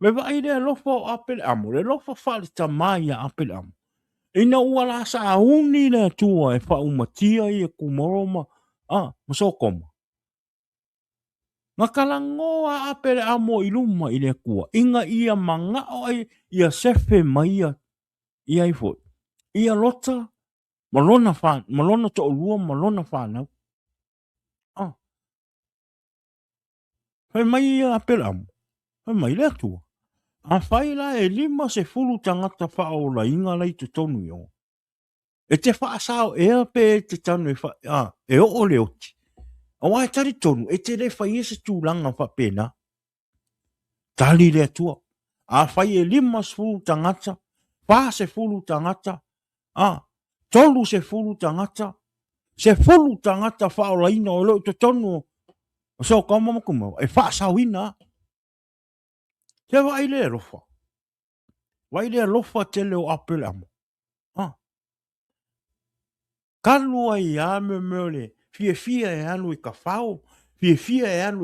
Le vaai le alofa o Apeleamo, le alofa faale-tama ia Apeleamo, ina ua la sauni le Atua e faaumatia ia Kumoro ma, a, ma Sotoma. Na talanoa a Apeleamo i luma i le Atua, ina ia manao ai ia sefe mai ia, ia ai foi, ia Lota ma lona, fa, ma lona toalua ma lona fanau. Ah. Fai mai ia Apeleamo, fai mai le Atua, afai la e 50 tagata faaolaina la i totonu i o, e te faasao ea pe e te tanu e, fa, a, e oo le oti. Aua e talitonu, e te le faia se tulaga faapena. Tali le Atua. Afai e 50 tagata, 40 tagata, a, 30 tagata, 10 tagata faaolaina o lo o i totonu o Sotoma ma Gomora, e faasaoina a. Se vaai le alofa. Vaai le alofa tele o Aperamo. Ah. Talu ai lava mea mea o le fiafia e alu i tafao, fiafia e alu.